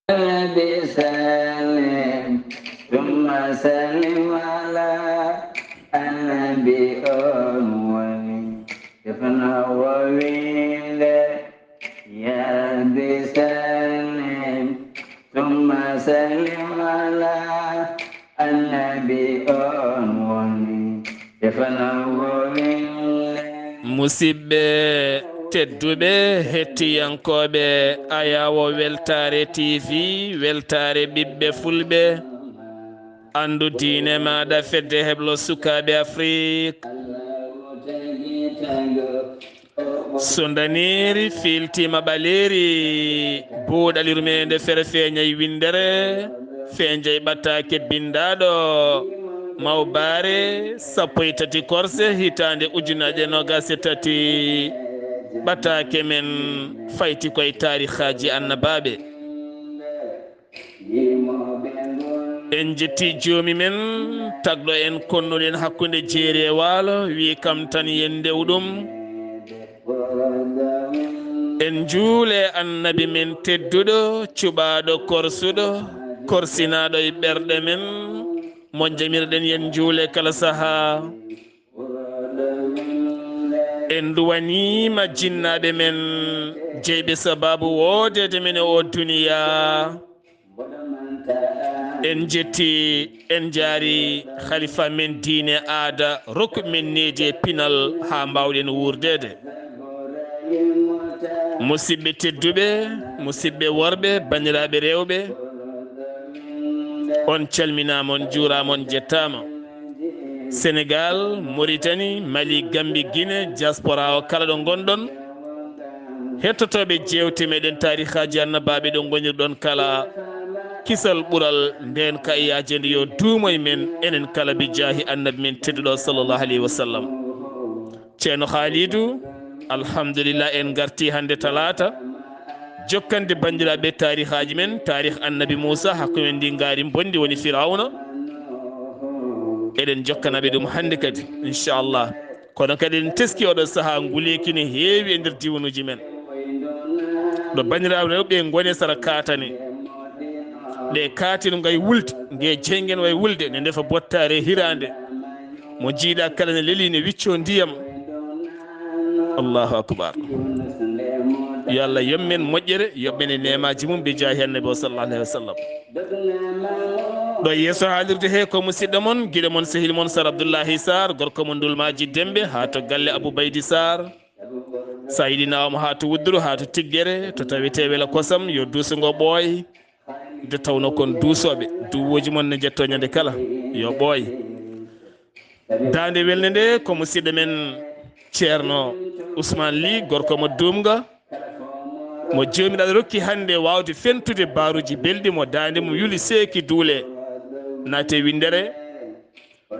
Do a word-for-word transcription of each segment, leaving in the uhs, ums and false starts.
Rabbi sallim, thumma sallim ala annabi on woni. Defna o winde, ya Rabbi sallim, thumma sallim ala annabi on woni. Defna o winde. Musidɓe tedduɓe, hettiyankooɓe Ayawo Weltaare T V, weltaare ɓiɓɓe fulɓe, anndu diine maaɗa, fedde heblo sukaaɓe Afrik. So ndaneeri fiiltiima ɓaleeri, buuɗal yurmeende fere feeñay winndere, feeñay ɓataake binndaaɗo, mawbaare sappo e tati korse, hitaande ujunaaje noogaas e tati. Ɓataake men fayti koye taarihaaji annabaaɓe. En jetti joomi men, tagɗo en, konnuɗen hakkunde jeeri e waalo, wi kam tan yen ndew ɗum. En njuule annabi men tedduɗo, cuɓaaɗo korsuɗo, korsinaaɗo e ɓerɗe men, mo jamirɗen yen njuule kala sahaa. En duwaniima jinnaaɓe men, jeyɓe sabaabu woodeede men e oo duniyaa. En jetti, en njaari khalifa men diine, aada, rokku men needi e pinal haa mbaawɗen wuurdeede. Musidɓe tedduɓe, musidɓe worɓe, banndiraaɓe rewɓe, on calminaama, on njuuraama, on jettaama. Senegal, Mauritanie, Mali, Gambie, Guinée, diaspora o kala ɗo ngonɗon. Hettotooɓe jeewte meɗen taarihaaji annabaaɓe ɗo ngonirɗon kala, kisal ɓural ndeen ka e yaajeende yo duumo e men, enen kala, bi jaahi annabi men tedduɗo sallallahu alayhi wa sallam. Ceerno Khalidou, alhamdulillah, en ngarti hannde talaata, jokkande banndiraaɓe taarihaaji men, taarih annabi Muusa, hakkunde ndi ngaari mbondi woni Firawna. Eɗen jokkanaɓe ɗum hannde kadi, inchallah. Kono kadi eɗen teski oɗo sahaa nguleeki ne heewi e nder diiwanuuji men. Ɗo banndiraaɓe rewɓe ngoni sara kaatane. Ɗe kaati no ngay wulde, nge jeyngen way wulde, ne ndefa bottaare hiraande. Mo jiiɗa kala ne leli, ne wicco ndiyam. Allahu akbar. Yo Allah yommen moƴƴere, yoɓɓen e neemaaji mum, bi jaahi annabi o sallallahu alayhi wa sallam. Ɗo yeeso haalirde he ko musidɗo mon, giɗo mon, sehil mon, Sar Abdullahi Sarr, gorko mon Ndulmaaji Dembe, haa to galle Abou Baydi Sarr. Sayidina omo haa to Wudduru, haa to Tiggere, to tawetee wela kosam, yo duuso ngo ɓooy. Nde tawnoo kon duusooɓe, duwooji mon ne njettoo ñande kala, yo ɓooy. Daande welnde nde ko musidɗo men Ceerno Ousmane Ly, gorko mo Duumga, mo Joomiraaɗo rokki hannde waawde fentude baaruuji belɗi, mo daande mum yuli seeki duule, naate winndere.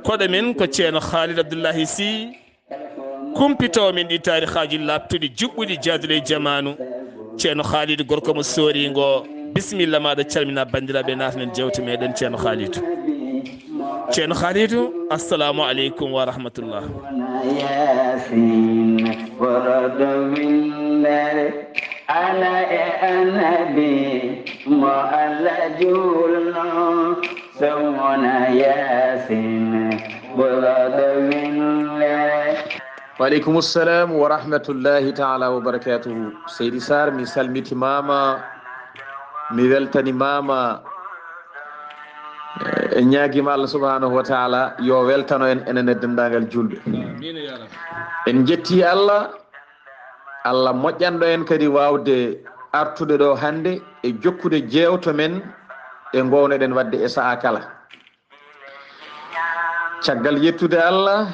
Koɗo men ko Ceerno Khalid Abdullahi Sy, kumpitoowo men ɗi taarihaaji laaɓtuɗi, juɓɓuɗi, jaaduɗi e jamaanu. Ceerno Khalid, gorko mo Sooriingo, bisimilla maaɗa, calmina banndiraaɓe, naatanen jeewte meɗen, Ceerno Khalid. Ceerno Khalid, assalamu aleykum wa rahmatullah. Yaasin, woroɗo winndere, Alla e Annabi mo Alla juulno, sowona Yaasin, woroɗo winndere. Wa aleykum salam wa rahmatullahi taala wa barakatuhu. Seydi Sarr, mi salmitimaama, mi weltanimaama. En ñaagiima Allah subhanahu wa taala yo weltano en, enen e denndaangal juulɓe. En njetti Allah, Allah moƴƴanɗo en kadi waawde artude ɗo hannde e jokkude jeewte men ɗe ngownoɗen waɗde e sahaa kala. Caggal yettude Allah,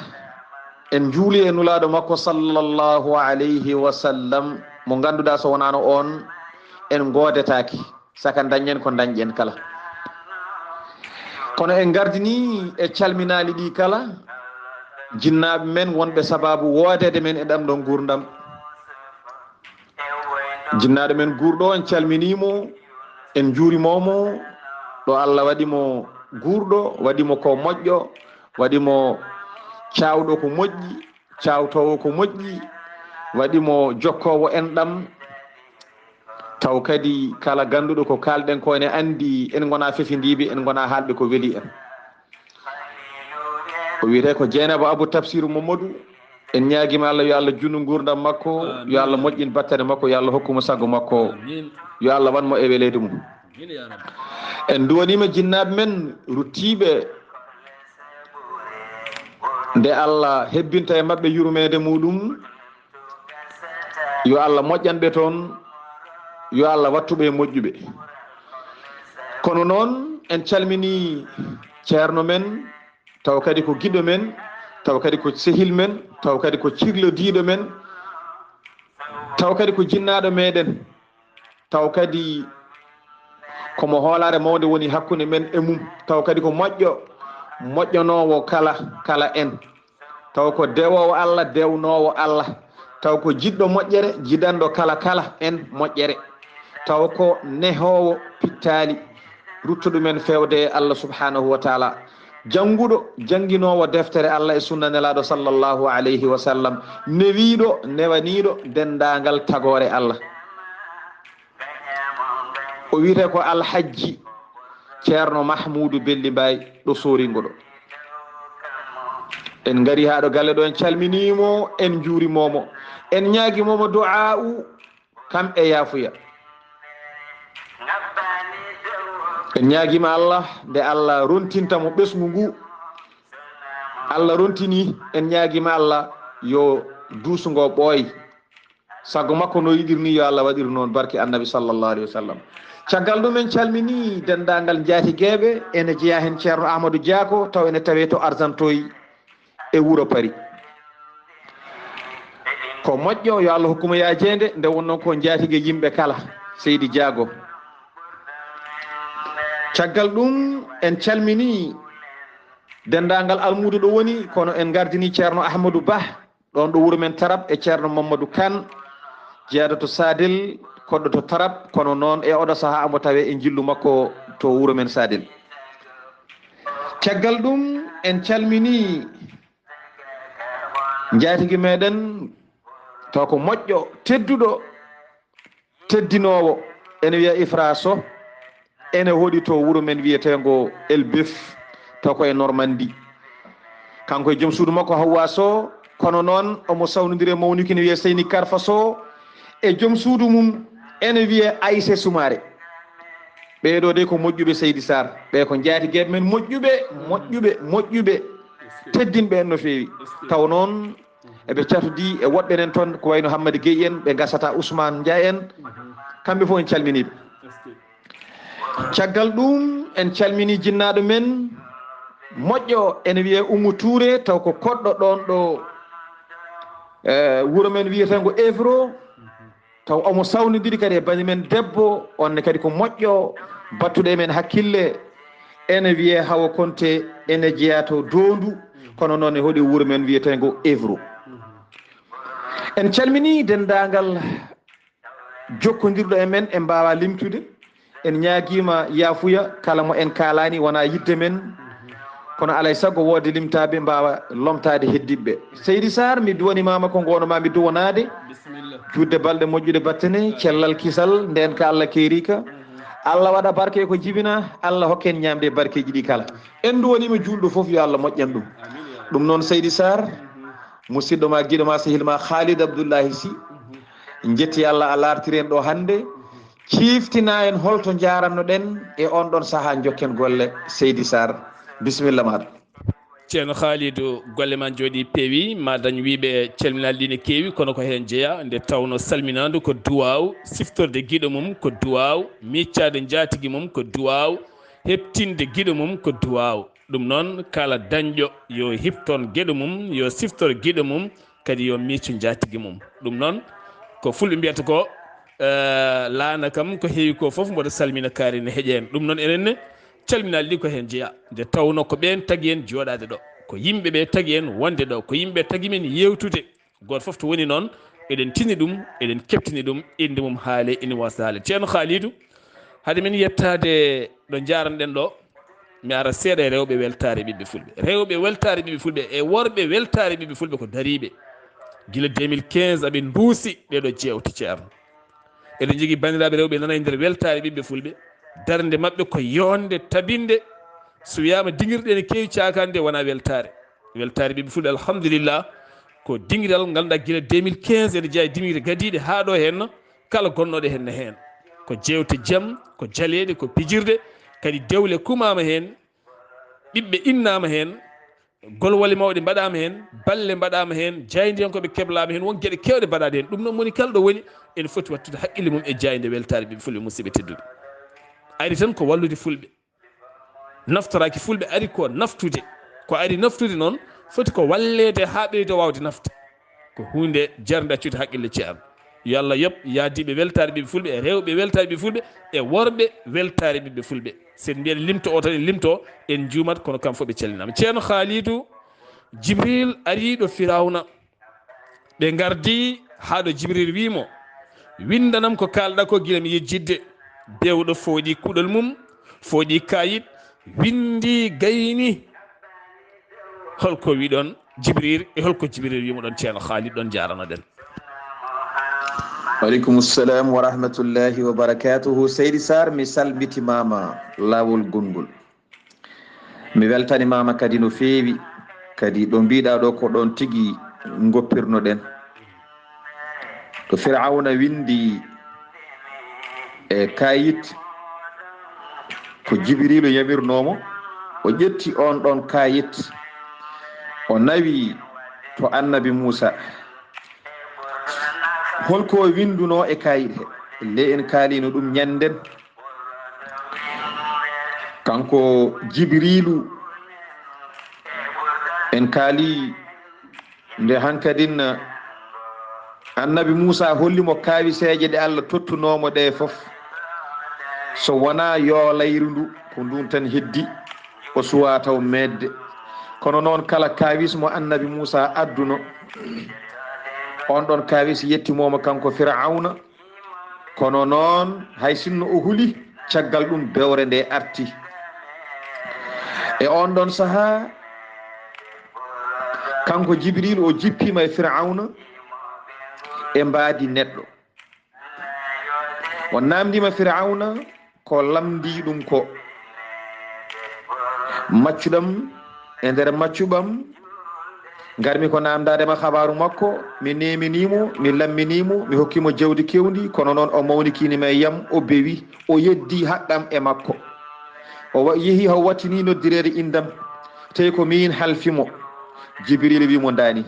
en njuuli e Nulaaɗo makko sallallahu alayhi wa sallam, mo ngannduɗaa so wonaano oon, en ngoodetaake, saka ndañen ko ndañɗen kala. Kono en ngardinii e calminaali ɗi kala, jinnaaɓe men wonɓe sabaabu woodeede men e ɗam ɗo nguurndam. Jinnaaɗo men guurɗo, en calminii mo, en njuuriima mo, ɗo Allah waɗi mo guurɗo, waɗi mo ko moƴƴo, waɗi mo caawɗo ko moƴƴi, caawtoowo ko moƴƴi, waɗi mo jokkoowo enɗam, Taw kadi kala gannduɗo ko kaalɗen ko ene anndi en ngonaa fefindiiɓe, en ngonaa haalɓe ko weli en. O wiyetee ko Jeynaba Abu Tafsiru Mamadou. En ñaagiima Allah, yo Allah junnu nguurndam makko, yo Allah moƴƴin battane makko, yo Allah hokku mo sago makko, yo Allah wan mo e weleede mum. En nduwaniima jinnaaɓe men ruttiiɓe nde Allah hebbinta e maɓɓe yurmeende muɗum. Yo Allah moƴƴan ɓe toon, yo Allah wattu ɓe e moƴƴuɓe. Kono noon, en calminii ceerno men, taw kadi ko giɗo men, taw kadi ko sehil men, taw kadi ko cirlodiiɗo men, taw kadi ko jinnaaɗo meɗen, taw kadi ko mo hoolaare mawnde woni hakkunde men e mum, taw kadi ko moƴƴo, moƴƴanoowo kala, kala en. Taw ko dewoowo Allah, dewnoowo Allah. Taw ko jiɗɗo moƴƴere, jiɗanɗo kala, kala en moƴƴere. Taw ko nehoowo pittaali, ruttuɗo men feewde e Allah subhanahu wa taala. Jannguɗo, jannginoowo deftere Allah e sunna Nelaaɗo sallallahu alayhi wa sallam. Newiiɗo, newaniiɗo denndaangal tagoore Allah. O wiyetee ko Alhajji Ceerno Mahmuudu Belli Mbaay ɗo Sooringo ɗo. En ngari haa ɗo galle ɗo, en calminii mo, en njuurimoo mo. En ñaagii mo du'aa'u, kam e yaafuya. En ñaagiima Allah, nde Allah rontinta mo ɓesngu ngu, Allah rontini, en ñaagiima Allah yo duusu ngo ɓooy. Sago makko no yiɗirni, yo Allah waɗir noon, barke Annabi sallallahu alayhi wa sallam. Caggal ɗum, en calmini denndaangal njaatigeeɓe, ene jeyaa heen Ceerno Ahmadou Diako, taw ene tawee to Argenteuil e wuro Paris. Ko moƴƴo, yo Allah hokku mo yaajeende, nde wonnoo ko njaatige yimɓe kala, Seydi Diago. Caggal ɗum, en calmini denndaangal almuudo ɗo woni, kono en ngardini Ceerno Ahmadou Bah, ɗoon ɗo wuro men Tarab, e Ceerno Mamadou Kane, jeyaɗo to Sadel, koɗɗo to Tarab, kono noon e oɗo sahaa omo tawee e njillu makko to wuro men Sadel. Caggal ɗum, en calmini njaatigi meɗen, taw ko moƴƴo, tedduɗo, teddinoowo, ene wiya Ifra Soh, ene hoɗi to wuro men wiyeteengo Elbeuf, taw ko e Normandie. Kanko e joom suudu makko Hawwa Soh, kono noon omo sawnodiri e mawniki ne wiya Seyni Karfa Soh, e joom suudu mum ene wiya Ayse Soumaré. Ɓee ɗo de ko moƴƴuɓe Seydi Sarr, ɓe ko njaatigeeɓe men moƴƴuɓe, moƴƴuɓe, moƴƴuɓe, teddinɓe en no feewi. Taw noon eɓe catodi e woɗɓe nen toon, ko wayno Hammadi Gueye en, ɓe gasata Ousmane Ndiaye en, kamɓe fof en calminiiɓe. Caggal ɗum, en calmini jinnaaɗo men moƴƴo, ene wiyee Oumou Touré, taw ko koɗɗo ɗoon ɗo, eh, wuro men wiyeteengo Évro, taw omo sawnodiri kadi e bani men debbo, on ne kadi ko moƴƴo, battuɗo e men hakkille, ene wiyee Hawa Konte, ene jeyaa to Doondu, kono noon e hoɗi wuro men wiyeteengo Évro. En calmini denndaangal jokkondirɗo e men, en mbaawaa limtude. En ñaagiima yaafuya, kala mo en kaalaani wonaa yiɗde men, kono alaa e sago woodde limtaaɓe mbaawa lomtaade heddiiɓe. Seydi Sarr, mi duwanimaama ko ngoonoma mi duwanaade. Bisimilla. Juutde balɗe moƴƴude battane, cellal kisal, ndeen ka Allah keeriika. Allah waɗa barke e ko jibina, Allah hokken ñaamde e barkeeji ɗi kala. En duwaniima juulɗo fof, yo Allah moƴƴan ɗum. Amiin, ya Rabbi. Ɗum noon, Seydi Sarr, musidɗo ma, giɗo ma, sehil ma, Khalid Abdoullahi Sy, en njetti Allah a laartiri en ɗo hannde. Ciiftina en holto njaarannoɗen e on ɗon sahaa, njokken golle, Seydi Sarr. Bisimilla maaɗa. Ceerno Khalidou, golle ma njooɗi peewi, ma dañ wiiɓe calminaali ɗi ne keewi, kono ko heen jeyaa, nde tawno salminaandu ko duwaaw, siftorde giɗo mum ko duwaaw, miccaade njaatigi mum ko duwaaw, heɓtinde giɗo mum ko duwaaw. Ɗum noon, kala dañɗo yo hifton giɗo mum, yo siftor giɗo mum, kadi yo miicu njaatigi mum. Ɗum noon, ko fulɓe mbiyata ko, eh, laana kam ko heewi ko fof mboɗo salmina kaari ne heƴa en. Ɗum noon, enen ne, calminaali ɗi ko heen jeyaa. Nde tawno ko ɓeen tagi en jooɗaade ɗo. Ko yimɓe ɓe tagi en wonde ɗo. Ko yimɓe tagi men yeewtude. Gooto fof to woni noon, eɗen tini ɗum, eɗen keɓtini ɗum, innde mum haale, ina waasa haale. Ceerno Khalidou, hade min yettaade ɗo njaaranɗen ɗo, mi ara seeɗa e rewɓe weltaare ɓiɓɓe fulɓe. Rewɓe weltaare ɓiɓɓe fulɓe e worɓe weltaare ɓiɓɓe fulɓe ko dariiɓe. Gila deux mille quinze aɓe nduusi ɗee ɗo jeewte, Ceerno. Eɗen njogii banndiraaɓe rewɓe nana e nder weltaare ɓiɓɓe fulɓe. Darnde maɓɓe ko yoonde, tabinde. So wiyaama dingirɗe ene keewi, caakaande wonaa weltaare. Weltaare ɓiɓɓe fulɓe, alhamdulillah, ko dingiral ngal ngannduɗaa gila deux mille quinze ene jeyaa e dingirɗe gadiiɗe haa ɗo heen, kala gonnooɗo heen ne heen. Ko jeewte jam, ko jaleeɗe, ko pijirde, kadi dewle kumaama heen, ɓiɓɓe innaama heen, golwale mawɗe mbaɗaama heen, balle mbaɗaama heen, jaayndiyankooɓe keblaama heen, won geɗe keewɗe mbaɗaaɗe heen. Ɗum noon, moni kala ɗo woni, ene foti waɗtude haqqille mum e jaaynde weltaare ɓiɓɓe fulɓe, musidɓe tedduɓe. Ari tan ko wallude fulɓe. Naftoraaki fulɓe, ari ko naftude. Ko ari naftude noon, foti ko walleede haa ɓeydo waawde nafde. Ko huunde jarnde accude haqqille, Ceerno. Yo Allah yoɓ yaadiiɓe weltaare ɓiɓɓe fulɓe, e rewɓe weltaare ɓiɓɓe fulɓe, e worɓe weltaare ɓiɓɓe fulɓe. So en mbiyii en limto o tan, en limto, en njuumat, kono kam fof ɓe calminaama. Ceerno Haalidu, Jibril arii ɗo Firawna. Ɓe ngardi haa ɗo Jibril wii mo, "Winndanam ko kaalɗaa ko gila mi yejjitde." Bewɗo fooɗi kuɗol mum, fooɗi kaayit, winndi, gayni. Holko wiɗon Jibril, e holko Jibril wii mo ɗon, Ceerno Haalidu? Ɗon njaaranoɗen. Waaleykum salam wa rahmatullahi wa barakatuhu. Seydi Sarr, mi salmitimaama laawol gonngol. Mi weltanimaama kadi no feewi, kadi ɗo mbiɗa ɗo ko ɗon tigi ngoppirnoɗen. Ko Firawna winndi e kayit, ko Jibriilu yamirnoo mo, o ƴetti on ɗon kayit, o nawi to Annabi Muusa. Holko o winndunoo e kayit he? Le en kaalino ɗum ñannden. Kanko Jibriilu, en kaali nde hankadin, Annabi Muusa holli mo kaawiseeje ɗe Allah tottunoo mo ɗe fof. So wonaa yoolayru ndu, ko ndun tan heddi, o suwaa taw meedde. Kono noon, kala kaawis mo Annabi Muusa adduno, on ɗon kaawis yettimoo mo kanko Firawna. Kono noon, hay sinno o huli, caggal ɗum bewre nde arti. E on ɗon sahaa, kanko Jibril o jippiima e Firawna e mbaadi neɗɗo. O naamndiima Firawna ko lamndii ɗum ko. Maccuɗam e nder maccuɓam, ngarmi ko naamndaade ma habaaru makko, mi neeminii mo, mi lamminii mo, mi hokki mo jawdi keewndi, kono noon o mawnikini ma e yam, o bewi, o yeddi haqqam e makko. O wa-, yehi haa wattini noddireede inndam, tawi ko miin halfi mo. Jibril wi mo, "Ndaani."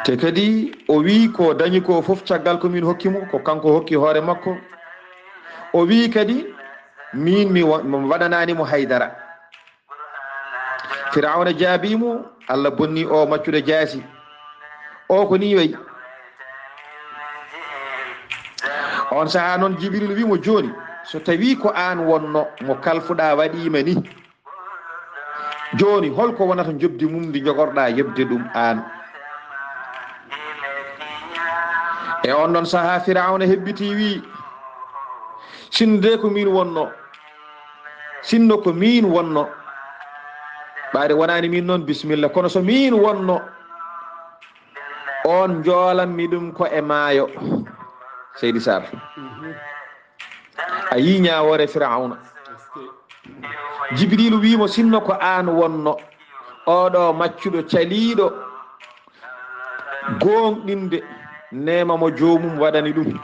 Te kadi o wi ko dañi ko fof caggal ko min hokki mo, ko kanko hokki hoore makko. O wi kadi, "Min mi wa-, mi waɗanaani mo haydara." Firawna jaabi mo, "Allah bonni o maccuɗo jaasi. O ko ni wayi." On sahaa noon Jibril wi mo, "Jooni, so tawi ko aan wonno mo kalfuɗaa waɗiima ni, jooni, holko wonata njoɓdi mum ndi njogorɗaa yoɓde ɗum aan?" E on ɗon sahaa, Firawna hebbiti, wi, "Sinno de ko miin wonno, sinno ko miin wonno, ɓaade wonaani miin noon, bisimilla, kono so miin wonno, on njoolanmi ɗum ko e maayo." Seydi Sarr. A yii ñaawoore Firawna. Jibriilu wii mo, "Sinno ko aan wonno, oɗo maccuɗo caliiɗo gooŋɗinde neema mo joomum waɗani ɗum,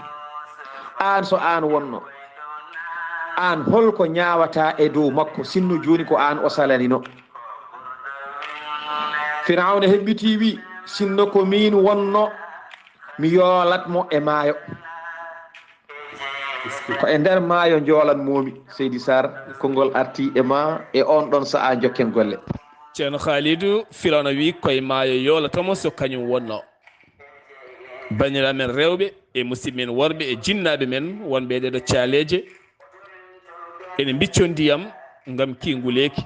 aan, so aan wonno, aan holko ñaawataa e dow makko, sinno jooni ko aan o salanino?" Firawna heɓɓitii, wii, "Sinno ko miin wonno, mi yoolat mo e maayo." Ko e nder maayo njoolanmoomi, Seydi Sarr, konngol arti e ma e on ɗon sa'a, njokken golle. Ceerno Khalidou, Firawna wi koye maayo yoolata mo so kañum wonno. Banndiraaɓe men rewɓe e musidɓe men worɓe e jinnaaɓe men wonɓe e ɗeɗo caaleeje, eɗen mbicco ndiyam ngam ki nguleeki.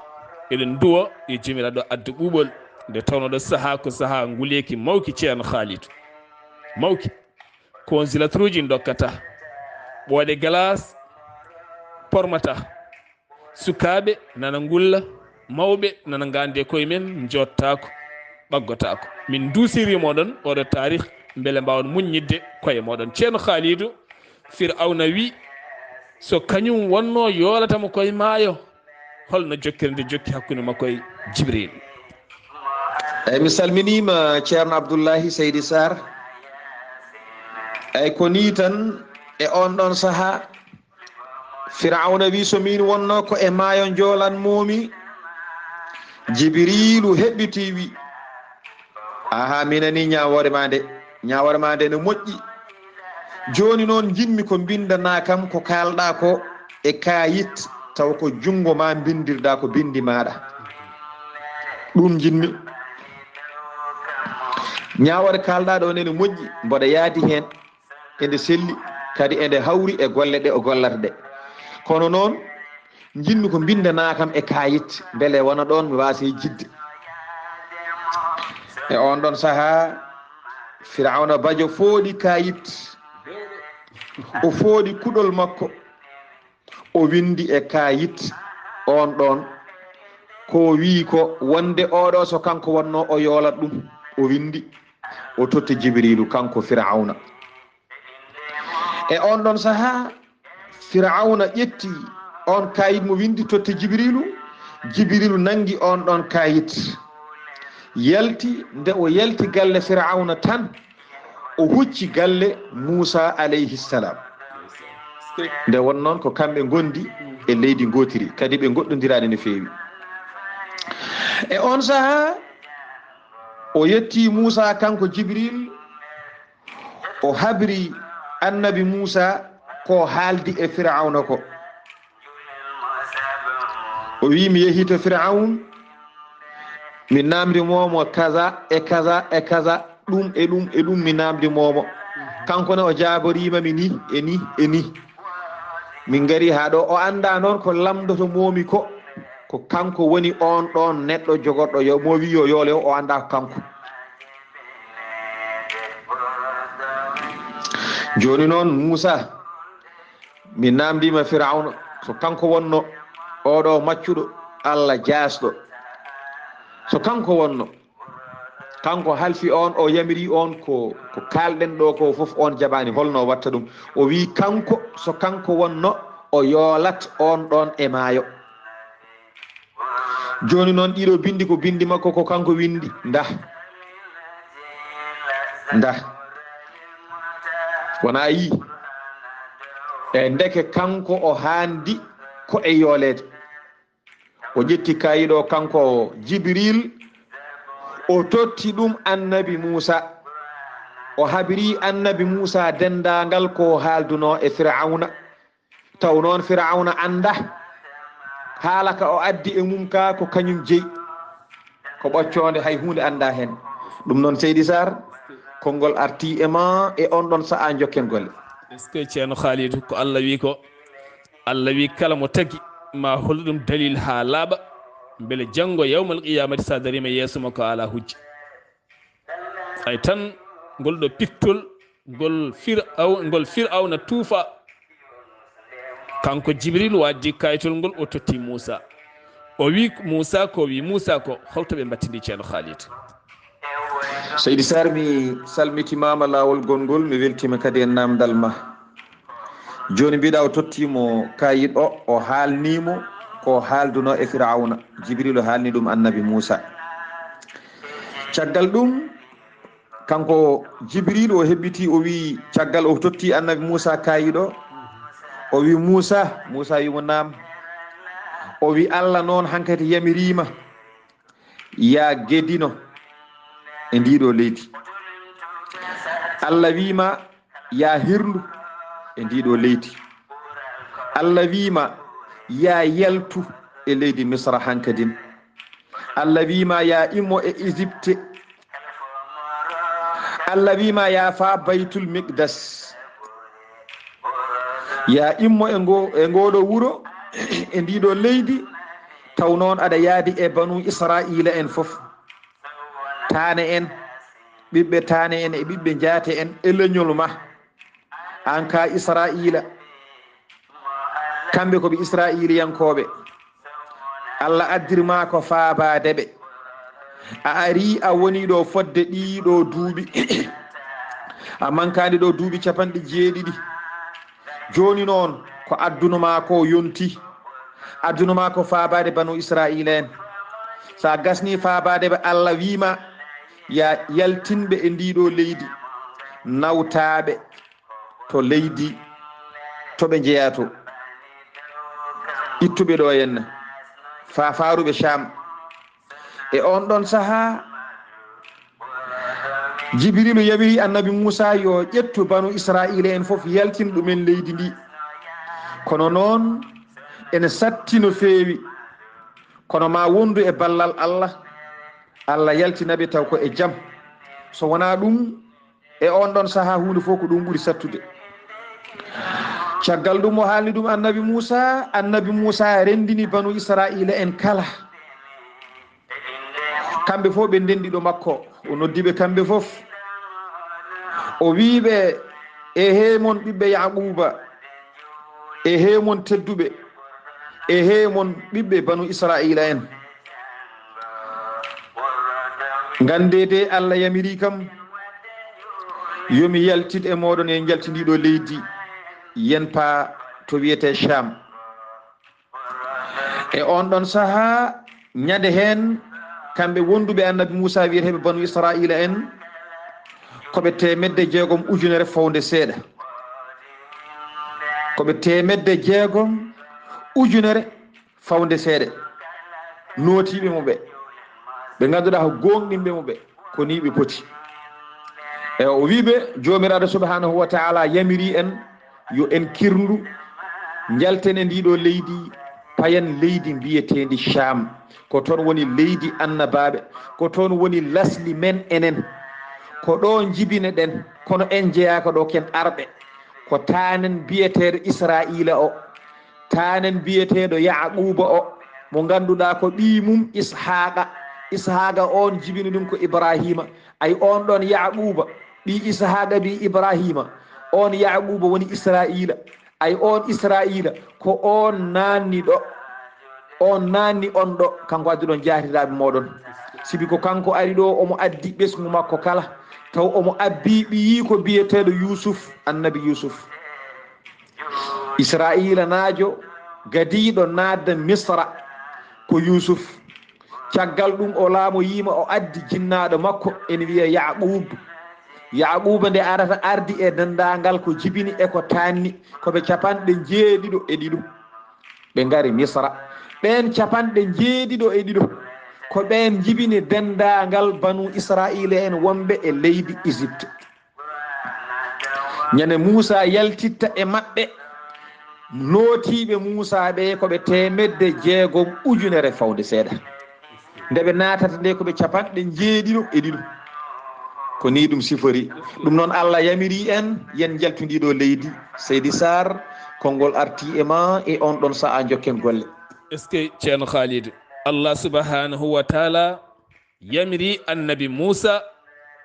Eɗen nduwa yo Joomiraaɗo addu ɓuuɓol, nde tawnoo ɗo sahaa ko sahaa nguleeki mawki, Ceerno Khalidou. Mawki. Konsilatruuji ndokkata, ɓooɗe galaas pormata, sukaaɓe nana ngulla, mawɓe nana ngaandi e koye men, njoottaako, ɓaggotaako. Min nduusiri moɗon oɗo taarih, mbele mbaawon muññitde koye mooɗon. Ceerno Khaalidu, Firawna wi, so kañum wonno yoolata mo koye maayo, holno jokkere nde jokki hakkunde makko e Jibril? Eyyi, mi salminiima Ceerno Abdullahi Seydi Sarr. Eyyi, ko nii tan, e oon ɗoon sahaa, Firawna wi, so miin wonno ko e maayo njoolanmoomi, Jibriilu heɓɓitii wi, aha, mi nanii ñaawoore maa nde, ñaawoore maa nde ne moƴƴi. Jooni noon, njiɗmi ko mbinndanaa kam ko kaalɗaa ko e kaayit, tawa ko junngo maa mbinndirɗaa ko binndi maaɗa. Ɗum njiɗmi. Ñaawoore kaalɗaa ɗo nene moƴƴi, mboɗa yaadi heen. Ende selli, kadi ende hawri e golle ɗe o gollata ɗe. Kono noon, njiɗmi ko mbinndanaa kam e kaayit, mbele wona ɗoon mi waasa e jidde. E oon ɗoon sahaa, Firawna Bajo fooɗi kaayit. O fooɗi kuɗol makko. O winndi e kaayit oon ɗoon. Ko wii ko wonde oɗo so kanko wonno o yoolat ɗum. O winndi, o totti Jibriilu, kanko Firawna. E oon ɗoon sahaa, Firawna ƴetti oon kaayit mo winndi, totti Jibriilu. Jibriilu nanngi oon ɗoon kaayit. Yalti, nde o yalti galle Firawna tan, o hucci galle Muusa alayhi salam. Nde won noon ko kamɓe ngondi e leydi ngootiri, kadi ɓe ngoɗɗondiraani no feewi. E oon sahaa, o yetti Muusa kanko Jibril, o habri annabi Muusa ko haaldi e Firawna ko. O wi, mi yehi to Firawn, mi namdi momo kaza e kaza e kaza, ɗum e ɗum e ɗum mi namdi momo. Kanko ne o jaaborima mi ni e ni e ni. Min ngari haa ɗo, o annda noon ko lamdoto momi ko, ko kanko woni on ɗon neɗɗo jogorɗo yo, mo wi yo yoole o, o annda ko kanko. Jooni noon Muusa, mi namdima Firawna, so kanko wonno oɗo maccuɗo Allah jaasɗo, so kanko wonno, kanko halfi on, o yamiri on ko, ko kalɗen ɗo ko fof, on jaɓani, holno watta ɗum? O wi kanko, so kanko wonno, o yoolat on ɗon e maayo. Jooni noon ɗiɗo binndi ko binndi makko, ko kanko winndi. Ndah. Ndah. Wona a yii? E ndeke kanko o haandi ko e yooleede. O ƴetti kaayiɗo kanko Jibril, o totti ɗum annabi Muusa. O habri annabi Muusa denndaangal ko haalduno e Firawna. Taw noon Firawna annda haala ka o addi e mum ka ko kañum jeyi. Ko ɓoccoonde, hay huunde annda heen. Ɗum noon, Seydi Sarr, konngol arti e ma e on ɗon sa'a, njokken golle. Est-ce que Ceerno Khalidou, ko Allah wi ko, Allah wi kala mo tagi ma hollu ɗum dalil haa laaɓa, mbele janngo yawmal qiyamati sa darima yeeso makko a ala hujja. Ay tan, ngol ɗo pittol, ngol Firaw-, ngol Firawna tuufa. Kanko Jibril waddi kayitol ngol, o totti Muusa. O wi Muusa ko, wi Muusa ko, holto ɓe mbattindi Ceerno Khalid? Seydi Sarr, mi salmitimama laawol gongol, mi weltima kadi e namdal ma. Jooni mbiɗa o tottimo kayit o, o haalnimo ko haalduno e Firawna. Jibril o haalni ɗum annabi Muusa. Caggal ɗum, kanko Jibril o heɓɓiti, o wi, caggal o totti annabi Muusa kayit o, o wi, Muusa, Muusa wimo, naam. O wi, Allah noon hankadi yamirima ya gedino e ndiɗo leydi. Allah wima ya hirndu e ndiɗo leydi. Allah wima ya yaltu e leydi Misra hankadin. Allah wima ya immo e Égypte. Allah wima ya fa Baytul Miqdas. Ya immo e ngo, e ngoɗo wuro, e ndiɗo leydi, taw noon aɗa yaadi e Banu Israila en fof. Taane en, ɓiɓɓe taane en e ɓiɓɓe njaate en e leñol ma. An ka Israila, kamɓe ko ɓe Israiliyankooɓe. Allah addirma ko faabaade ɓe. A ari, a woni ɗo fodde ɗiɗo duuɓi. A mankaani ɗo duuɓi capanɗe jeeɗiɗi. Jooni noon ko adduno maa ko yonti. Adduno maa ko faabaade banu Israa'iila en. So a gasnii faabaade ɓe, Allah wii ma, ya yaltin ɓe e ndii ɗoo leydi, nawtaa ɓe to leydi to ɓe njeyaa to. Ittu ɓe ɗo henna, faa faaru ɓe Caam. E oon ɗoon sahaa, Jibriilu yamiri Annabi Muusaa yo ƴettu banu Israa'iila en fof, yaltin ɗumen leydi ndi. Kono noon, ene satti no feewi. Kono maa wondu e ballal Allah, Allah yaltina ɓe taw ko e jam. So wonaa ɗum, e oon ɗoon sahaa, huunde fof ko ɗum ɓuri sattude. Caggal ɗum, o haalni ɗum Annabi Muusaa. Annabi Muusaa renndini banu Israa'iila en kala. Kamɓe fof ɓe ndenndi ɗo makko, o noddi ɓe kamɓe fof. O wii ɓe, "Eehey mon ɓiɓɓe Yaaquuba, eehey mon tedduɓe, eehey mon ɓiɓɓe banu Israa'iila en. Nganndee de Allah yamiri kam, yo mi yaltit e mooɗon, en njalti ndii ɗoo leydi, yen paa to wiyetee Caam." E oon ɗoon sahaa, ñande heen, kamɓe wonduɓe Annabi Muusaa, wiyeteeɓe banu Israa'iila en, ko ɓe teemedde jeegom ujunere fawde seeɗa. Ko ɓe teemedde jeegom ujunere fawde seeɗa. Nootiiɓe mo ɓe, ɓe ngannduɗaa ko gooŋɗinɓe mo ɓe. Ko nii ɓe poti. E o wii ɓe, Joomiraaɗo subhaanahu wa ta'ala yamiri en yo en kirndu, njalten e ndii ɗoo leydi, payen leydi mbiyeteendi Caam. Ko toon woni leydi annabaaɓe, ko toon woni lasli men enen. Ko ɗo njibine ɗen, kono en njeyaaka ɗo, ken arɓe. Ko taanen biyeteeɗo Israa'iila o. Taanen biyeteeɗo Yaaquuba o, mo ngannduɗaa ko ɓii mum Ishaaqa. Ishaaqa oon jibini ɗum ko Ibraahiima. Ay, oon ɗoon Yaaquuba, ɓii Ishaaqa, ɓii Ibraahiima, oon Yaaquuba woni Israa'iila. Ay, oon Israa'iila, ko oon naanni ɗo. Oon naanni on ɗo, kanko addi ɗoon jaatiraaɓe mooɗon. Sibi ko kanko ari ɗo, omo addi ɓesngu makko kala. Taw omo abbii ɓiyiiko biyeteeɗo Yuusuf, annabi Yuusuf. Israa'iilanaajo gadiiɗo naatde Misra ko Yuusuf. Caggal ɗum, o laamoyiima, o addi jinnaaɗo makko, ene wiyee Yaaquub. Yaaquuba nde arata, ardi e denndaangal ko jibini e ko taanni, ko ɓe capanɗe njeeɗiɗo e ɗiɗo. Ɓe ngari Misra. Ɓeen capanɗe njeeɗiɗo e ɗiɗo, ko ɓeen njibini denndaangal banu Israa'iila en wonɓe e leydi Ijipte. Ñande Muusaa yaltitta e maɓɓe, nootiiɓe Muusaa ɓe ko ɓe teemedde jeegom ujunere fawde seeɗa. Nde ɓe naatata nde ko ɓe capanɗe njeeɗiɗo e ɗiɗo. Ko nii ɗum sifori. Ɗum noon, Allah yamiri en, yen njaltu ndii ɗoo leydi. Seydi Saar, konngol arti e ma e oon ɗoon sa'a, njokken golle. Est-ce que, Ceerno Khalid, Allah subhanahu wa taala yamiri annabi Muusa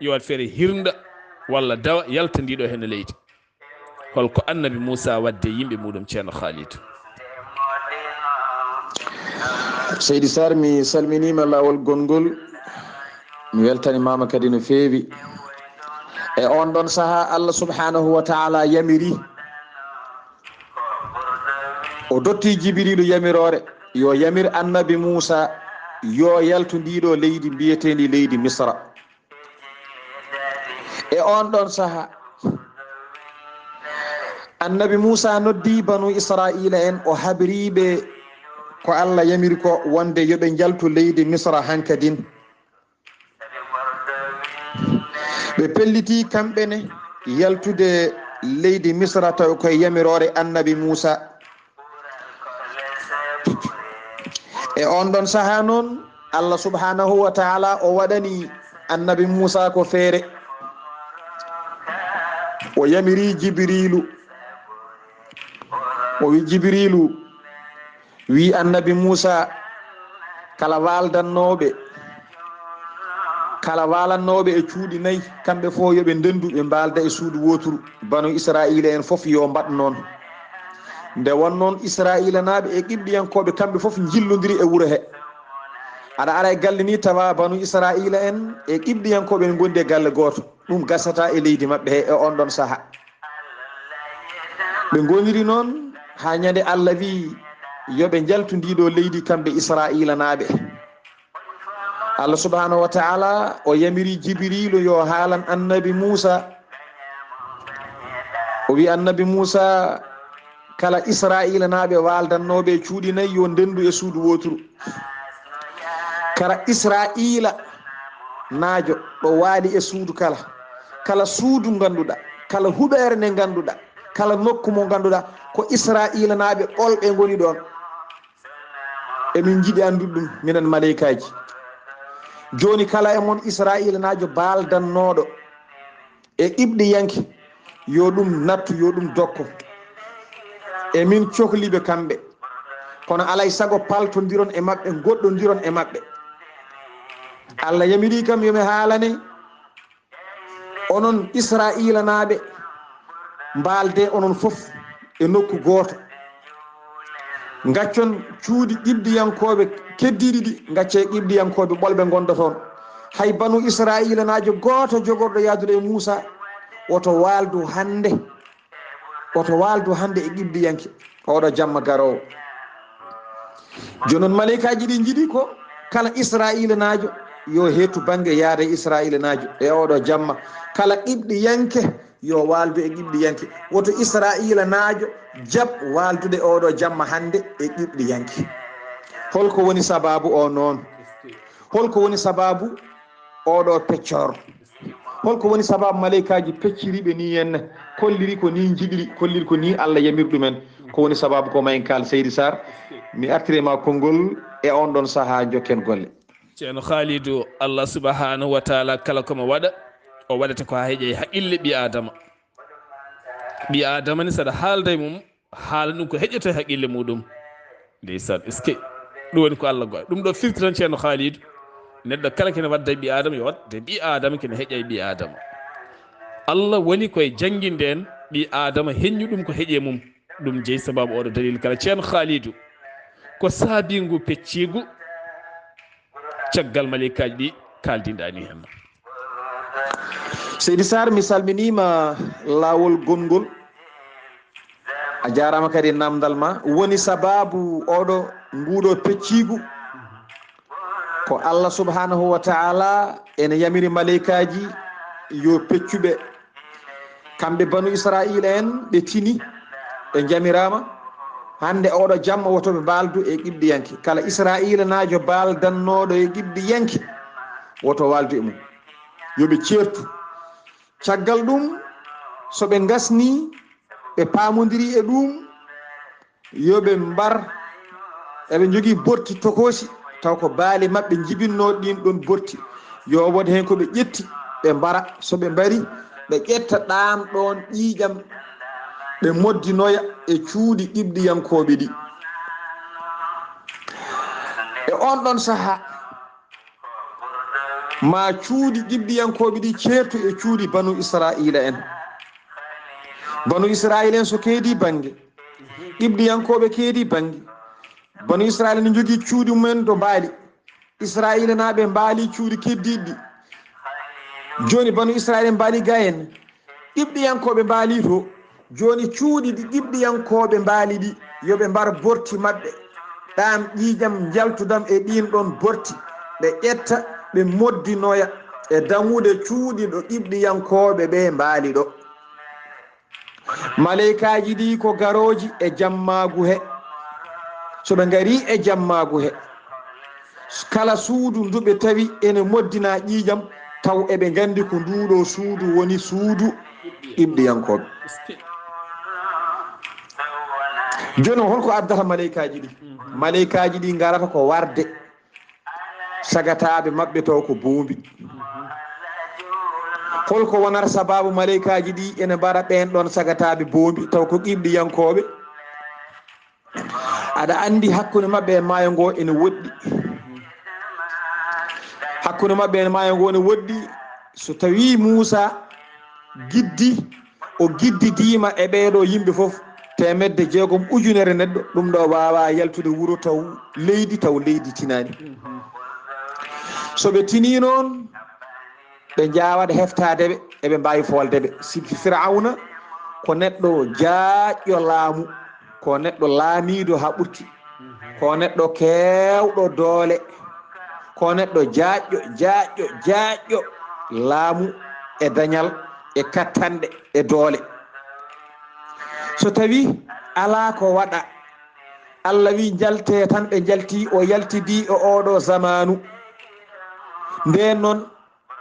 yo waɗ feere hirnda walla dawa yalta ndii ɗoo heen leydi? Holko annabi Muusa waɗde yimɓe muɗum, Ceerno Khalid? Seydi Sarr, mi salminiima laawol gonngol. Mi weltanimaama kadi no feewi. E oon ɗoon sahaa, Allah subhanahu wa taala yamiri, o dotti Jibriilu yamiroore, yo yamir annabi Muusa, yo yaltu ndii ɗoo leydi mbiyeteendi leydi Misra. E oon ɗoon sahaa, annabi Muusa noddi banu Israa'iila en, o habri ɓe ko Allah yamiri ko, wonde yo ɓe njaltu leydi Misra hankadin. Ɓe pelliti kamɓe ne yaltude leydi Misra, taw koye yamiroore annabi Muusa. E oon ɗoon sahaa noon, Allah subhanahu wa taala o waɗani annabi Muusa ko feere. O yamiri Jibriilu, o wi Jibriilu, wi annabi Muusa, kala waaldannooɓe, kala waalannooɓe e cuuɗi nayi, kamɓe fof yo ɓe ndendu, ɓe mbaalda e suudu wooturu. Banu Israa'iila en fof yo mbaɗ noon. Nde won noon, Israa'iilanaaɓe e Qibɗiyankooɓe, kamɓe fof njillondiri e wuro he. Aɗa ara e galle ni tawa banu Israa'iila en e Qibɗiyankooɓe en ngondi e galle gooto. Ɗum gasata e leydi maɓɓe he e on ɗon saha. Ɓe ngoniri noon haa ñande Allah wi yo ɓe njaltu ndi ɗo leydi kamɓe Israa'iilanaaɓe. Allah subhanahu wa ta'ala o yamiri Jibriilu yo haalan annabi Muusa. O wi annabi Muusa, kala Israa'iilanaaɓe waaldannooɓe e cuuɗi nayi yo ndendu e suudu wooturu. Kala Israa'iilanaajo ɗo waali e suudu kala, kala suudu ngannduɗaa, kala huɓeere nde ngannduɗaa, kala nokku mo ngannduɗaa, ko Israa'iilanaaɓe ɓolɓe ngoni ɗoon. Emin njiɗi anndude ɗum, minen maleykaaji. Jooni kala e mon Israa'iilanaajo baaldannooɗo e Qibɗiyanke, yo ɗum nattu, yo ɗum dokko. Emin cohli ɓe kamɓe. Kono alay sago paltondiron e maɓɓe, ngoɗɗondiron e maɓɓe. Allah yamiri kam yo mi haalane onon Israa'iilanaaɓe, mbaalde onon fof e nokku gooto. Ngaccon cuuɗi Qibɗiyankooɓe keddiiɗi ɗi, ngacce Qibɗiyankooɓe ɓolɓe ngonda toon. Hay banu Israa'iilanaajo gooto jogorɗo yahdude e Muusa, woto waaldu hannde, woto waaldu hannde e Qibɗiyanke, oɗo jamma garoowo. Jooni noon, maleykaaji ɗi njiɗi ko kala Israa'iilanaajo yo heetu bannge yaade Israa'iilanaajo e oɗo jamma. Kala Qibɗiyanke yo waaldu e Qibɗiyanke. Woto Israa'iilanaajo jaɓ waaldude oɗo jamma hannde e Qibɗiyanke. Holko woni sabaabu o noon? Holko woni sabaabu oɗo peccoor? Holko woni sabaabu maleykaaji pecciriiɓe nii henne? Kolliri ko nii njiɗiri, kolliri ko nii Allah yamiri ɗumen. Ko woni sabaabu ko ma en kaal, Seydi Sarr. Mi artiri ma konngol e on ɗon sahaa, njokken golle. Ceerno Khalidou, Allah subhanahu wa taala kala ko mo waɗa, o waɗata ko haa heƴa e haqqille ɓii Aadama. Ɓii Aadama ni, saɗa haalda e mum, haala ɗum ko heƴata e haqqille muɗum. Ndeysaan, est-ce que ɗum woni ko Allah goy? Ɗum ɗo firti tan, Ceerno Khalidou, neɗɗo kala kene wadda e ɓii Aadama, yo waɗ de ɓii Aadama kene heƴa e ɓii Aadama. Allah woni koye jannginde en ɓii Aadama, heññu ɗum ko heƴi e mum. Ɗum jeyi sabaabu oɗo dalil kala. Ceerno Khalidou, ko saabi ngu pecciigu caggal maleykaaji ɗi kaaldinɗaa ni heen? Seydi Sarr, mi salminiima laawol gonngol. A jaaraama kadi e naamndal ma. Woni sabaabu oɗo, nguɗo pecciigu, ko Allah subhanahu wa taala ene yamiri maleykaaji yo peccu ɓe. Kamɓe banu Israa'iila en, ɓe tini, ɓe njamiraama. Hannde oɗo jamma woto ɓe mbaaldu e Qibɗiyanke. Kala Israa'iilanaajo baaldannooɗo e Qibɗiyanke, woto waaldu e mum. Yo ɓe ceertu. Caggal ɗum, so ɓe ngasnii, ɓe paamondirii e ɗum, yo ɓe mbar, eɓe njogii borti tokoosi, taw ko baali maɓɓe njibinnoo ɗiin ɗoon borti. Yo won heen ko ɓe ƴetti, ɓe mbara. So ɓe mbari, ɓe ƴetta ɗaam ɗoon ƴiiƴam, ɓe moddinoya e cuuɗi Qibɗiyankooɓe ɗi. E oon ɗoon sahaa, ma cuuɗi Qibɗiyankooɓe ɗi ceertu e cuuɗi banu Israa'iila en. Banu Israa'iila en so keedi bannge, Qibɗiyankooɓe keedi bannge. Banu Israa'iila ne njogii cuuɗi mumen to mbaali. Israa'iilanaaɓe mbaali cuuɗi keddiiɗi. Jooni banu Israa'iila en mbaali ga en. Qibɗiyankooɓe mbaali to. Jooni cuuɗi ɗi Qibɗiyankooɓe mbaali ɗi, yo ɓe mbar borti maɓɓe. Ɗaam ƴiiƴam njaltudam e ɗiin ɗoon borti. Ɓe ƴetta, ɓe moddinoya e daŋude cuuɗi ɗo Qibɗiyankooɓe ɓe mbaali ɗo. Maleykaaji ɗi ko garooji e jammaagu he. So ɓe ngarii e jammaagu he, kala suudu ndu ɓe tawi ene moddinaa ƴiiƴam, taw eɓe nganndi ko nduuɗo suudu woni suudu Qibɗiyankooɓe. Jooni, holko addata maleykaaji ɗi? Maleykaaji ɗi ngarata ko warde sagataaɓe maɓɓe, taw ko boombi. Holko wonata sabaabu maleykaaji ɗi ene mbara ɓeen ɗoon sagataaɓe boombi, taw ko Qibɗiyankooɓe? Aɗa anndi hakkunde maɓɓe e maayo ngo ene woɗɗi. Hakkunde maɓɓe e maayo ngo ene woɗɗi. So tawii Muusa giddi, o giddidiima e ɓeeɗo yimɓe fof, teemedde jeegom ujunere neɗɗo, ɗum ɗo waawaa yaltude wuro taw leydi, taw leydi tinaani. So ɓe tinii noon, ɓe njaawaɗe heftaade ɓe, eɓe mbaawi foolde ɓe. Sibu Firawna ko neɗɗo jaajɗo laamu, ko neɗɗo laamiiɗo haa ɓurti, ko neɗɗo keewɗo doole, ko neɗɗo jaajɗo, jaajɗo, jaajɗo laamu e dañal e kattanɗe e doole. So tawii alaa ko waɗa, Allah wi njalte tan, ɓe njalti, o yaltidi e oɗo zamaanu. Ndeen noon,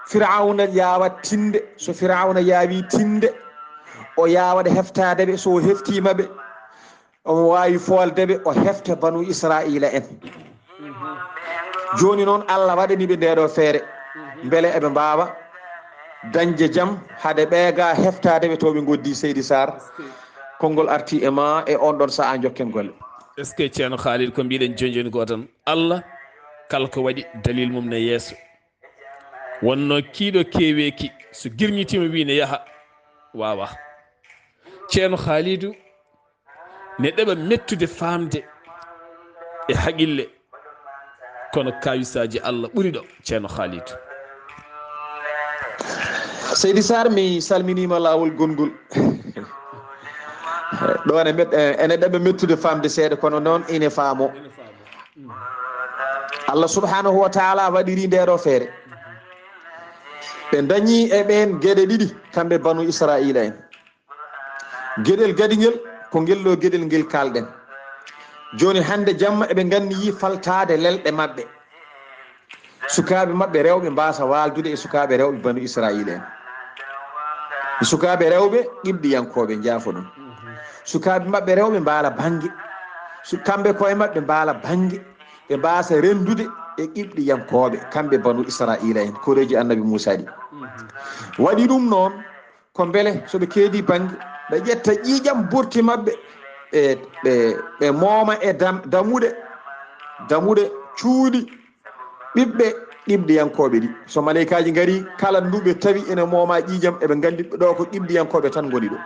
Firawna yaawa tinde. So Firawna yaawi tinde, o yaawa ɗe heftaade ɓe. So o heftiima ɓe, omo waawi foolde ɓe, o hefta banu Israa'iila en. Jooni noon, Allah waɗani ɓe ndee ɗoo feere, mbele eɓe mbaawa dañde jam, hade ɓee ga heftaade ɓe to ɓe ngoddi. Seydi Sarr, konngol arti e ma e on ɗon sa'a, njokken golle. Est-ce que Ceerno Khalid, ko mbiɗen jooni jooni ko tan, Allah kala ko waɗi dalil mum ne yeeso. Wonno kiiɗo keweeki, so girñitiima wi ne yaha, wawa. Ceerno Khalidou ne ɗeɓa mettude faamde e haqille, kono kawisaaji Allah ɓuri ɗo, Ceerno Khalidou. Seydi Sarr, mi salminiima laawol gonngol. Ɗo ene met-, eh, ene ɗeɓa mettude faamde seeɗa, kono noon ine faamo. Allah subhanahu wa taala waɗiri ndee ɗoo feere. Ɓe dañi e ɓeen geɗe ɗiɗi, kamɓe banu Israa'iila en. Geɗel gadingel ko ngel ɗoo geɗel ngel kaalɗen. Jooni hannde jamma eɓe nganniyi faltaade lelɗe maɓɓe. Sukaaɓe maɓɓe rewɓe mbaasa waaldude e sukaaɓe rewɓe banu Israa'iila en. Sukaaɓe rewɓe Qibɗiyankooɓe, njaafo ɗum. Sukaaɓe maɓɓe rewɓe mbaala bannge. Su-, kamɓe koye maɓɓe mbaala bannge. Ɓe mbaasa renndude e Qibɗiyankooɓe, kamɓe banu Israa'iila en, koreeji Annabi Muusaa ɗi. Waɗi ɗum noon, ko mbele so ɓe keedi bannge, ɓe ƴetta ƴiiƴam burti maɓɓe, ɓe, ɓe, ɓe mooma e dam-, damuɗe, damuɗe cuuɗi ɓiɓɓe Qibɗiyankooɓe ɗi. So maleykaaji ngari, kala ndu ɓe tawi ene mooma ƴiiƴam, eɓe nganndi ɗo ko Qibɗiyankooɓe tan ngoni ɗo.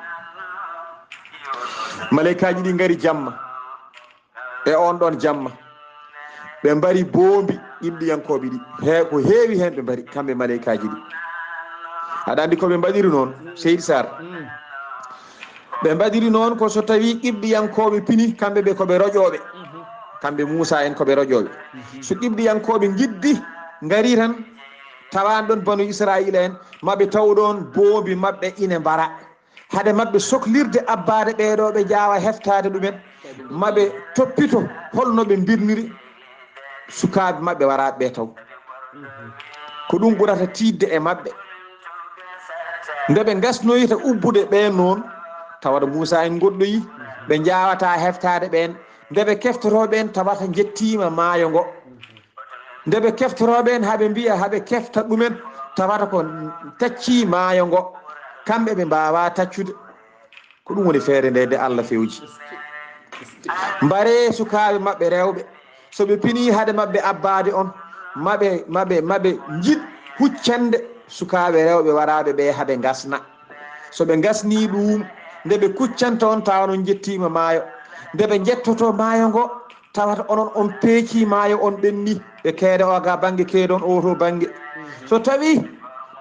Maleykaaji ɗi ngari jamma. E on ɗon jamma, ɓe mbari boombi Qibɗiyankooɓe ɗi. He-, ko heewi heen ɓe mbari, kamɓe maleykaaji ɗi. Aɗa anndi ko ɓe mbaɗiri noon, Seydi Sarr? Mm. Ɓe mbaɗiri noon ko so tawii Qibɗiyankooɓe pini, kamɓe ɓe ko ɓe roƴooɓe. Mhm. Kamɓe Muusaa en ko ɓe roƴooɓe. Mhm. So Qibɗiyankooɓe ngiddi, ngari tan, tawaan ɗon banu Israa'iila en, ma ɓe taw ɗoon boombi maɓɓe ine mbara. Hade maɓɓe soklirde abbaade ɓee ɗoo, ɓe njaawa heftaade ɗumen, ma ɓe toppito hol no ɓe mbirniri sukaaɓe maɓɓe waraaɓe ɓee taw. Ko ɗum ɓurata tiiɗde e maɓɓe. Nde ɓe ngasnoyta ubbude ɓeen noon, tawata Muusaa en ngoɗɗoyi, ɓe njaawataa heftaade ɓeen. Nde ɓe keftotoo ɓeen, tawata njettiima maayo ngo. Nde ɓe keftoroo ɓeen, haa ɓe mbiya, haa ɓe kefta ɗumen, tawata ko taccii maayo ngo, kamɓe ɓe mbaawaa taccude. Ko ɗum woni feere nde, nde Allah fewji. Mbaree sukaaɓe maɓɓe rewɓe, so ɓe pinii hade maɓɓe abbaade on, ma ɓe, ma ɓe, ma ɓe njiɗ huccande sukaaɓe rewɓe waraaɓe ɓe haa ɓe ngasna. So ɓe ngasnii ɗum, nde ɓe kuccanta on, tawa on njettiima maayo. Nde ɓe njettotoo maayo ngo, tawata onon on peecii maayo, on ɓenni. Ɓe keeda o ga bannge, keeda on o to bannge. So tawii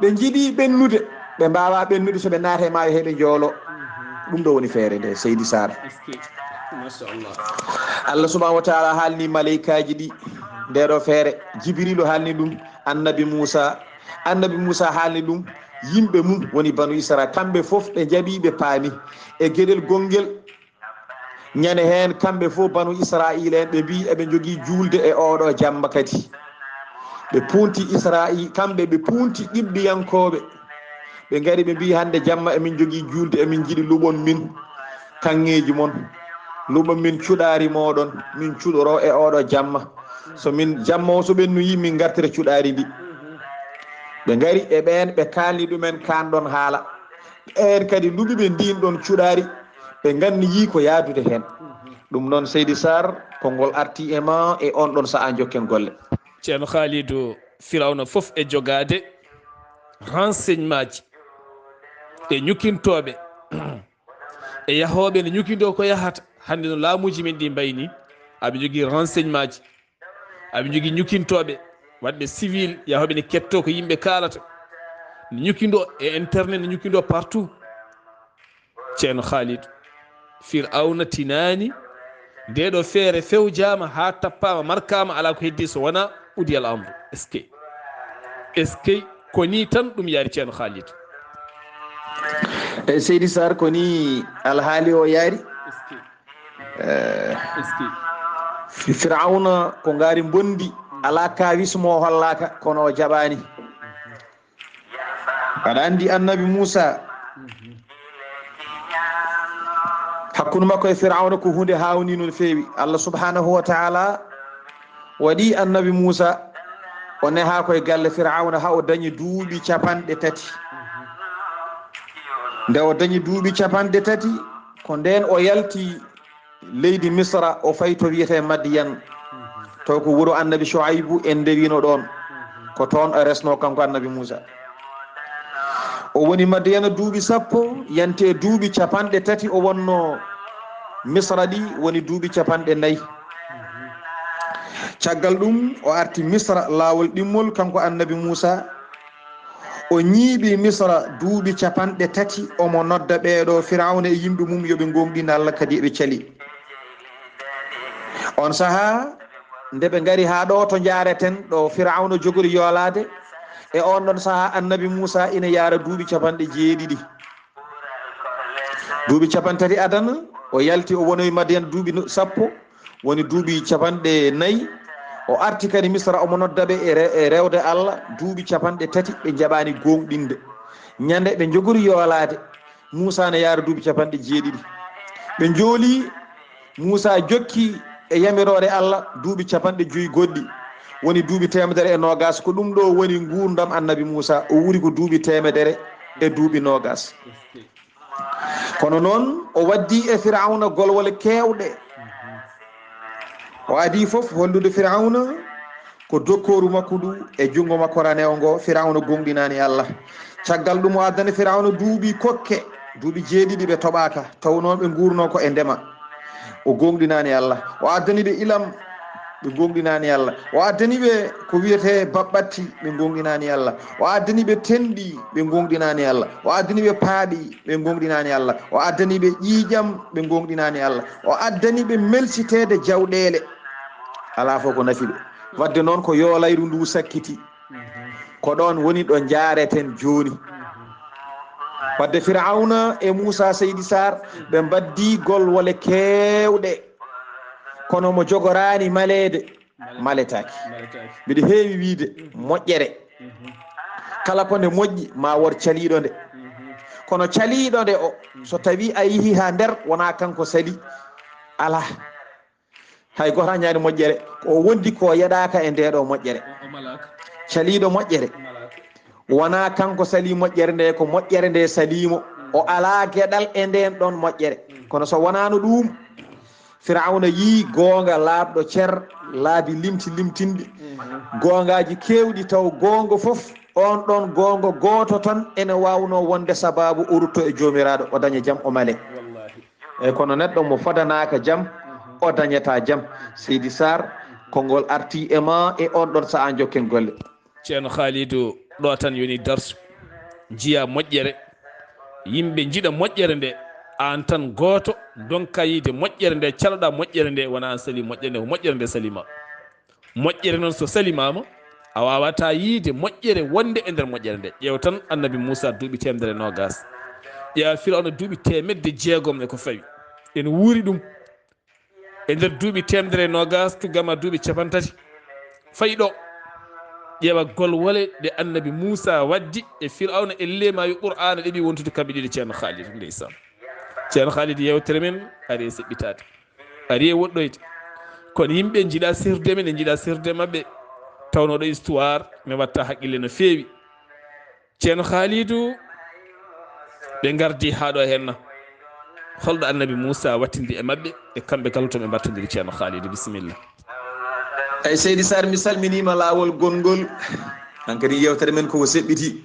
ɓe njiɗii ɓennude, ɓe mbaawaa ɓennude, so ɓe naata e maayo, he ɓe njoolo. Ɗum ɗo woni feere nde, Seydi Sarr. Eskey. Machallah. Allah subhanahu wa taala haalni maleykaaji ɗi ndee ɗoo feere. Jibriilu haalni ɗum, Annabi Muusaa. Annabi Muusaa haalni ɗum yimɓe mum, woni banu Israa. Kamɓe fof ɓe njaɓi, ɓe paami e geɗel gonngel. Ñande heen, kamɓe fof banu Israa'iila en, ɓe mbii eɓe njogii juulde e ooɗoo jamma kadi. Ɓe puunti Israa'i-, kamɓe ɓe puunti Qibɗiyankooɓe. Ɓe ngari, ɓe mbii, "Hannde jamma emin njogii juulde, emin njiɗi luɓon min kaŋŋeeji mon. Luɓon min cuɗaari mooɗon, min cuɗoroo e ooɗoo jamma. So min, jamma o so ɓennoyii, min ngartira cuɗaari ndi." Ɓe ngari e ɓeen, ɓe kaalni ɗumen kaan ɗoon haala. Ɓeen kadi luɓi ɓe ndiin ɗoon cuɗaari, ɓe nganniyii ko yaadude heen. Ɗum noon, Seydi Sarr, konngol artii e ma e oon ɗoon sahaa, njokken golle. Ceerno Khalidou, Firawna fof e jogaade renseignements e ñukkintooɓe e yahooɓe ne ñukkintoo ko yahata. Hannde no laamuuji men ɗi mbayi nii, aɓe njogii renseignements, aɓe njogii ñukkintooɓe, Waɗde civil, yahooɓe ne kettoo ko yimɓe kaalata. Ne ñukkindoo e internet, ne ñukkindoo partout. Ceerno Khalid, Firawna tinaani, ndee ɗoo feere fewjaama haa tappaama, markaama, alaa ko heddii so wonaa udiyal amru. Est-ce que, est-ce que ko nii tan ɗum yaari, Ceerno Khalid? E Seydi Sarr, ko nii alhaali o yaari. Est-ce que? Eh, Est-ce que? Fi- Firawna ko ngaari mbondi, alaa kaawis mo o hollaaka, kono o jaɓaani. Aɗa anndi annabi Muusa, hakkunde makko e Firawna ko huunde haawnii no feewi. Allah subhanahu wa ta'ala waɗi annabi Muusa, o nehaa koye galle Firawna haa o dañi duuɓi capanɗe tati. Nde o dañi duuɓi capanɗe tati, ko ndeen o yalti leydi Misra, o fayi to wiyetee Madiyan. Taw ko wuro annabi Shuaybu en ndewino ɗoon. Ko toon o resno kanko annabi Muusa. O woni Madiyana duuɓi sappo, yanti e duuɓi capanɗe tati o wonno Misra ɗi, woni duuɓi capanɗe nayi. Caggal ɗum, o arti Misra laawol ɗimmol, kanko annabi Muusa. O ñiiɓi Misra duuɓi capanɗe tati, omo nodda ɓeeɗo Firawna e yimɓe mum yo ɓe ngoongɗin Allah, kadi eɓe cali. On sahaa, nde ɓe ngari haa ɗo to njaareten, ɗo Firawna jogori yoolaade, e on ɗon sahaa annabi Muusa ina yaara duuɓi capanɗe jeeɗiɗi. Duuɓi capanɗe tati adana, o yalti, o wonoyi Madiyan duuɓi no- sappo, woni duuɓi capanɗe nayi. O arti kadi Misra, omo nodda ɓe e re- e rewde Allah, duuɓi capanɗe tati ɓe njaɓaani gooŋɗinde. Ñande ɓe njogori yoolaade, Muusa ne yaara duuɓi capanɗe jeeɗiɗi. Ɓe njooli, Muusa jokki e yamiroore Allah duuɓi capanɗe joyi goɗɗi, woni duuɓi teemedere e noogas. Ko ɗum ɗo woni nguurndam annabi Muusa, o wuuri ko duuɓi teemedere e duuɓi noogas. Kono noon, o waddi e Firawna golwole keewɗe. O adii fof hollude Firawna ko dokkooru makko ndu e junngo makko ranewo ngo. Firawna gooŋɗinaani Allah. Caggal ɗum, o addani Firawna duuɓi kokke, duuɓi jeeɗiɗi ɓe toɓaaka, taw noon ɓe nguurno ko e ndema. O gooŋɗinaani Allah. O addani ɓe ilam, ɓe gooŋɗinaani Allah. O addani ɓe ko wiyetee baɓɓatti, ɓe gooŋɗinaani Allah. O addani ɓe tenɗi, ɓe gooŋɗinaani Allah. O addani ɓe paaɗi, ɓe gooŋɗinaani Allah. O addani ɓe ƴiiƴam, ɓe gooŋɗinaani Allah. O addani ɓe melsiteede jawɗeele. Alaa fof ko nafi ɓe. Wadde noon ko yoolayru ndu sakkiti. Ko ɗoon woni ɗo njaareten jooni. Wadde Firawna e Muusa, Seydi Sarr, ɓe mbaddii golwole keewɗe. Kono mo jogoraani maleede, maletaake. Mbiɗa heewi wiyde moƴƴere. Kala ko nde moƴƴi, ma wood caliiɗo nde. Kono caliiɗo nde o, so tawii a yehii haa nder, wonaa kanko salii. Alaa. Hay gooto añaani moƴƴere. Ko o wondi ko yeɗaaka e ndee ɗo moƴƴere. Caliiɗo moƴƴere. Wonaa kanko salii moƴƴere nde, ko moƴƴere nde salii mo. O alaa geɗal e ndeen ɗoon moƴƴere. Kono so wonaano ɗuum, Firawna yii goonga laaɓɗo cer, laabi limti limtinɗi, goongaaji keewɗi, taw goonga fof, oon ɗoon goonga gooto tan ene waawnoo wonde sabaabu o rutto e Joomiraaɗo, o daña jam, o male. Eey, kono neɗɗo mo fodanaaka jam, o dañataa jam. Seydi Sarr, konngol artii e maa e oon ɗoon sahaa, njokken golle. Ceerno Khalidou, ɗo tan yoni darsu. Njiyaa moƴƴere, yimɓe njiɗa moƴƴere nde, aan tan gooto ndonkaa yiide moƴƴere nde, caloɗaa moƴƴere nde, wonaa aan salii moƴƴere nde, ko moƴƴere nde salii ma. Moƴƴere noon so salimaama, a waawataa yiide moƴƴere wonde e nder moƴƴere nde. Ƴeew tan annabi Muusa duuɓi teemedere e noogaas. Ƴeewa Firawna duuɓi teemedde jeegom e ko fawi. Ene wuuri ɗum. E nder duuɓi teemedere e noogaas, tugga ma duuɓi capanɗe tati. Fayi ɗo. Ƴeewa golwole ɗe annabi Muusa waddi e Firawna, ellee ma yo Qur'aana ɗeɓi wontude kamɓe ɗiɗo, Ceerno Khalid, ndeysaan. Ceerno Khalid, yeewtere men ari e seɓɓitaade. Ari e woɗɗoyde. Kono yimɓe njiɗa sirde men, e njiɗa sirde maɓɓe. Tawnooɗo histoire ne watta haqqille no feewi. Ceerno Khalidou, ɓe ngardi haa ɗo henna. Holɗo annabi Muusa wattindi e maɓɓe, e kamɓe kala to ɓe mbattondiri, Ceerno Khalidou, bisimilla. Eey, Seydi Sarr, mi salminiima laawol gonngol. Hankadi yeewtere men koko seɓɓiti.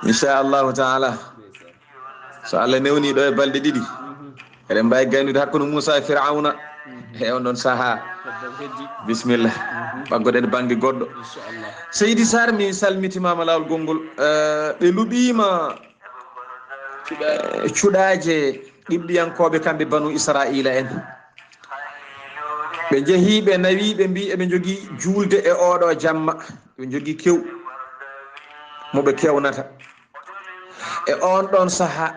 Inchallahu taala. So Allah newni ɗo e balɗe ɗiɗi, eɗen mbaawi gaynude hakkunde Muusa e Firawna e on ɗon sahaa. Bisimilla. Ɓaggoɗen bannge goɗɗo. Seydi Sarr, mi salmitimaama laawol gonngol. Eh, ɓe luɓiima, eh, cuɗaaje ɗiɓɓiyankooɓe kamɓe banu Israa'iila en. Ɓe njehi, ɓe nawi, ɓe mbi eɓe njogii juulde e ooɗo jamma. Ɓe njogii kew mo ɓe kewnata. E oon ɗoon sahaa,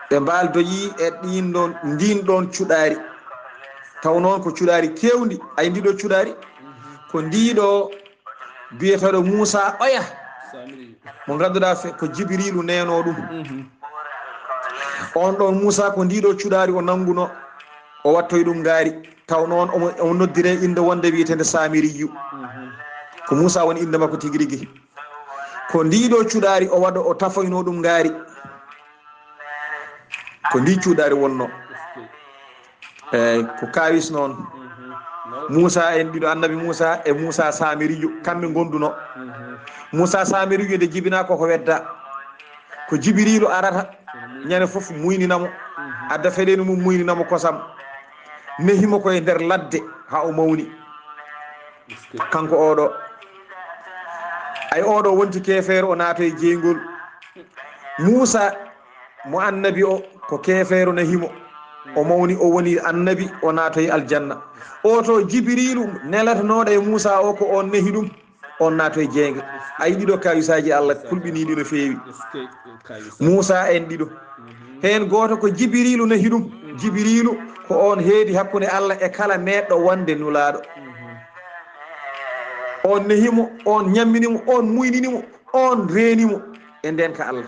ɓe mbaaldoyii e ɗiin ɗoon, ndiin ɗoon cuɗaari. Taw noon ko cuɗaari keewndi. Ay, ndiɗo cuɗaari, ko ndiɗo biyeteeɗo Muusa oya, mo ngannduɗaa fe-, ko Jibiriilu neenoo ɗum. Mhm. Oon ɗoon Muusa, ko ndiɗo cuɗaari o nannguno, o wattoyi ɗum ngaari. Taw noon omo, omo noddiree innde wonde wiyeteende Saamiriyu. Mhm. Ko Muusa woni innde makko tigi rigi. Ko ndiɗo cuɗaari o waɗo, o tafoyno ɗum ngaari. Ko ndi cuɗaari wonno. Eyi, ko kawis noon. Muusa en ɗiɗo, annabi Muusa e Muusa Saamirijo, kamɓe ngonduno. Muusa Saamirijo nde jibina koko wedda. Ko Jibiriilu arata, ñande fof muyninamo, adda feɗeni mum muyninamo kosam. Nehimo koye nder ladde haa o mawni. Kanko oɗo. Ay, oɗo wonti keefeero, o naatoyi jeyngol. Muusa mo annabi o, ko keefeero nehimo. O mawni, o woni annabi, o naatoyi aljanna. O to Jibiriilu nelatanooɗo e Muusa o, ko on nehi ɗum, on naatoyi jeynge. Ay, ɗiɗo kawisaaji Allah kulɓiniiɗi no feewi. Muusa en ɗiɗo. Heen gooto ko Jibiriilu nehi ɗum. Jibiriilu ko on heedi hakkunde Allah e kala neɗɗo wonde nulaaɗo. On nehi mo, on ñammini mo, on muynini mo, on reeni mo e ndeenka Allah.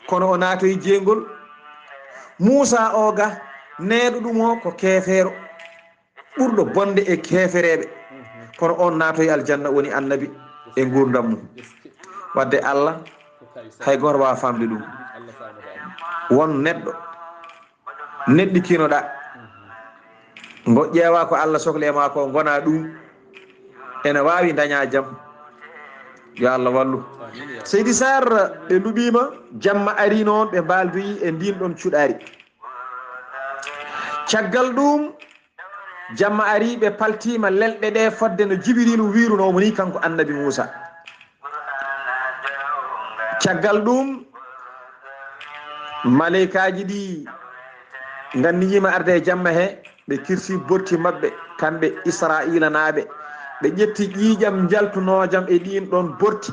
Kono o naatoyi jeyngol. Muusa o ga, neɗɗo ɗum o ko keefeero, ɓurɗo bonde e keefereeɓe. Kono on naatoyi aljanna, woni annabi e nguurndam mum. Wadde Allah, hay gooto waawa faamde ɗum. Won neɗɗo, neɗɗo kinoɗa, ngo ƴeewa ko Allah sokli e maa ko, ngona ɗum, ene waawi daña jam. Yo Allah wallu. Seydi Sarr, ɓe luɓiima, jamma ari noon, ɓe mbaaldoyi e ndiin ɗoon cuɗaari. Caggal ɗum, jamma ari, ɓe paltiima lelɗe ɗe fodde no Jibiriilu wiirunoo mo ni, kanko annabi Muusa. Caggal ɗum, maleykaaji ɗi nganniyiima arde e jamma he, ɓe kirsi borti maɓɓe, kamɓe Israa'iilanaaɓe. Ɓe ƴetti ƴiiƴam njaltunoojam e ɗiin ɗoon borti,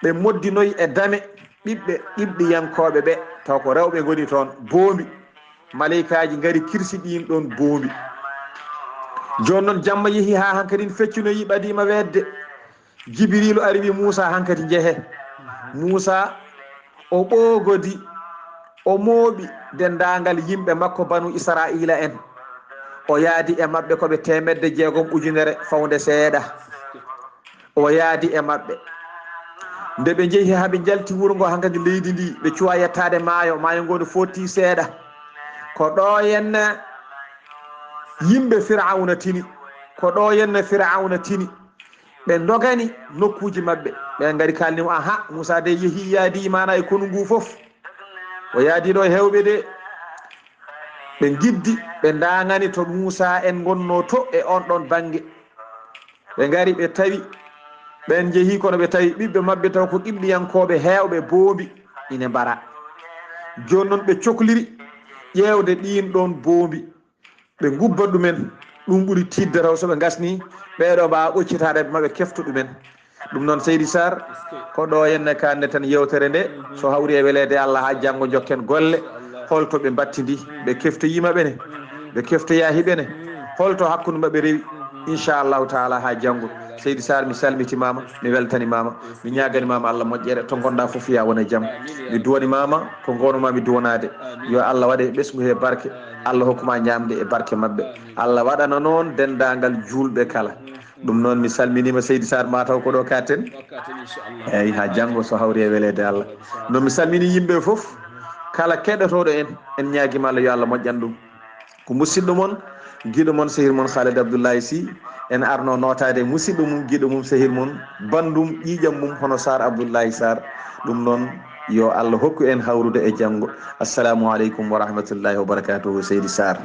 ɓe moddinoyi e dame ɓiɓɓe Qibɗiyankooɓe ɓe, taw ko rewɓe ngoni toon, boombi. Maleykaaji ngari kirsi ɗiin ɗoon boombi. Jooni noon, jamma yehi haa hankadin feccinoyi, ɓadiima weetde. Jibiriilu ari, wi Muusa, hankadi njehe. Muusa, o ɓoogodi, o mooɓi denndaangal yimɓe makko, banu Israa'iila en. O yaadi e maɓɓe ko ɓe teemedde jeegom ujunere fawnde seeɗa. O yaadi e maɓɓe. Nde ɓe njehi haa ɓe njalti wuro ngo, hankadi leydi ndi, ɓe cuwa yettaade maayo, maayo ngo no footti seeɗa. Ko ɗo henne yimɓe Firawna tini, ko ɗo henne Firawna tini. Ɓe ndogani nokkuuji maɓɓe. Ɓe ngari kaalni mo, aha, Muusa de yehi, yaadi maana e konu ngu fof. O yaadi ɗo e heewɓe de. Ɓe ngiddi, ɓe ndaŋani to Muusa en ngonnoo to e on ɗon bannge. Ɓe ngari, ɓe tawi, ɓeen njehi, kono ɓe tawi ɓiɓɓe maɓɓe taw ko Qibɗiyankooɓe heewɓe boombi ine mbara. Jooni noon ɓe cokliri ƴeewde ɗiin ɗoon boombi. Ɓe ngubba ɗumen, ɗum ɓuri tiiɗde taw so ɓe ngasnii, ɓeeɗo mbaawa ɓoccitaade ɓe, ma ɓe kefto ɗumen. Ɗum noon, Seydi Sarr, ko ɗo henne kaanɗen tan yeewtere nde. So hawri e weleede Allah, haa janngo njokken golle. Holto ɓe mbattidi? Ɓe keftoyiima ɓe ne? Ɓe keftoyaaki ɓe ne? Holto hakkunde maɓɓe rewi? Inchallahu taala, haa janngo. Seydi Sarr, mi salmitimaama, mi weltanimaama, mi ñaaganimaama Allah moƴƴere. To ngonɗaa fof, yo a won e jam. Mi duwanimaama ko ngonumi duwanaade. Yo Allah waɗe ɓesngu he barke. Allah hokkuma ñaamde e barke maɓɓe. Allah waɗana noon denndaangal juulɓe kala. Ɗum noon, mi salminiima Seydi Sarr, mataw ko ɗo katen. Eeyi, haa janngo so hawri e weleede Allah. Noon mi salmini yimɓe fof, kala keɗotooɗo en, en ñaagiima Allah yo Allah moƴƴan ɗum. Ko musidɗo mon, giɗo mon, sehil mon Khaled Abdoulaye Sy, en arno nootaade e musidɗo mum, giɗo mum, sehil mum, banndum, ƴiiƴam mum, hono Sarr Abdoulaye Sarr. Ɗum noon, yo Allah hokku en hawrude e janngo. Assalamu aleykum wa rahmatullahi wa barakatuhu, Seydi Sarr.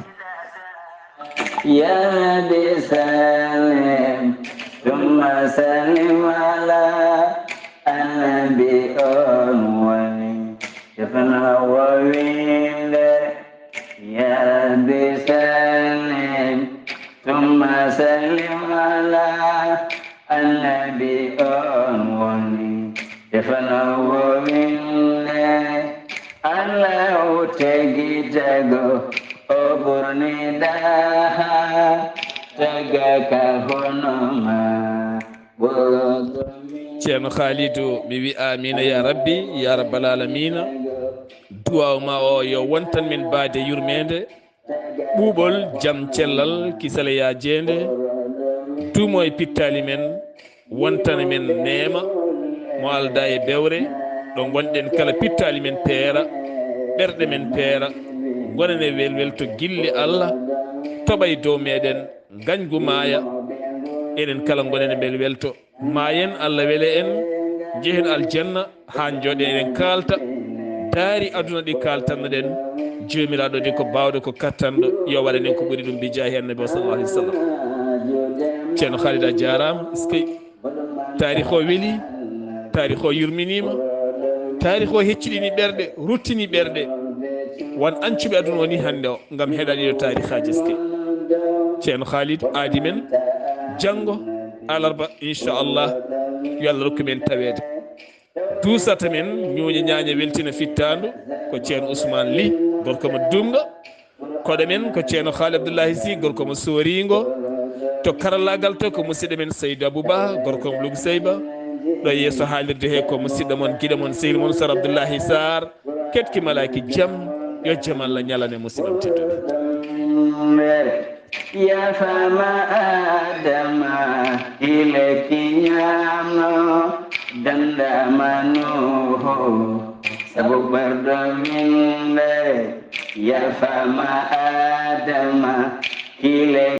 Yaade Salem. ثم سلم على النبي أول. شفنا وويل. يا رب سلم ثم سلم على النبي أول. شفنا وويل. الله تجي تجو أبرني داها. تجاك هنما. Ceerno Khalidou, mi wi amina ya rabbi, ya rabbal alamina. Duwaw ma o yo wontan min baade yurmeende, ɓuuɓol, jam, cellal, kisal e yaajeende, duumo e pittaali men, wontana men neema mo alda e bewre, ɗo ngonɗen kala pittaali men peera, ɓerɗe men peera, ngonen e welwelto gilli Allah toɓa e dow meɗen, ngañgu maaya, enen kala ngonen e welwelto. Maayen, Allah wele en, njehen aljanna, haa njooɗen eɗen kaalta, daari aduna ɗi kaaltannoɗen, Joomiraaɗo di ko baawɗo, ko kattanɗo, yo waɗan en ko ɓuri ɗum, bi jaahi annabi o sallallahu alayhi wa sallam. Ceerno Khalid, a jaaraama, eskey. Taarikh o weli, taarikh o yurminiima, taarikh o hecciɗini ɓerɗe, ruttini ɓerɗe. Wan ancuɓe aduna o ni hannde o, ngam heɗaɗiɗo taarikhaaji, eskey. Ceerno Khalid, aadi men, janngo, alarba, inchallah, yo Allah rokku men taweede. Duusata men, ñuuña ñaaña weltina fittaandu, ko Ceerno Ousmane Ly, gorko mo duumɗo. Koɗo men ko Ceerno Khalid Abdoulahi Sy, gorko mo sooriingo. To karallaagal to ko musidɗo men Seydou Abou Ba, gorko mo Louga Seyba. Ɗo yeeso haalirde he ko musidɗo mon, giɗo mon, sehil mon, Sar Abdoulahi Sarr. Ketki malaaki jam, yo jam Allah ñalane musidɗo tedduɗo. Ya fama Adama ileki ñaamo dandama Nuhu sabu ɓerɗo windere. Ya fama Adama ileki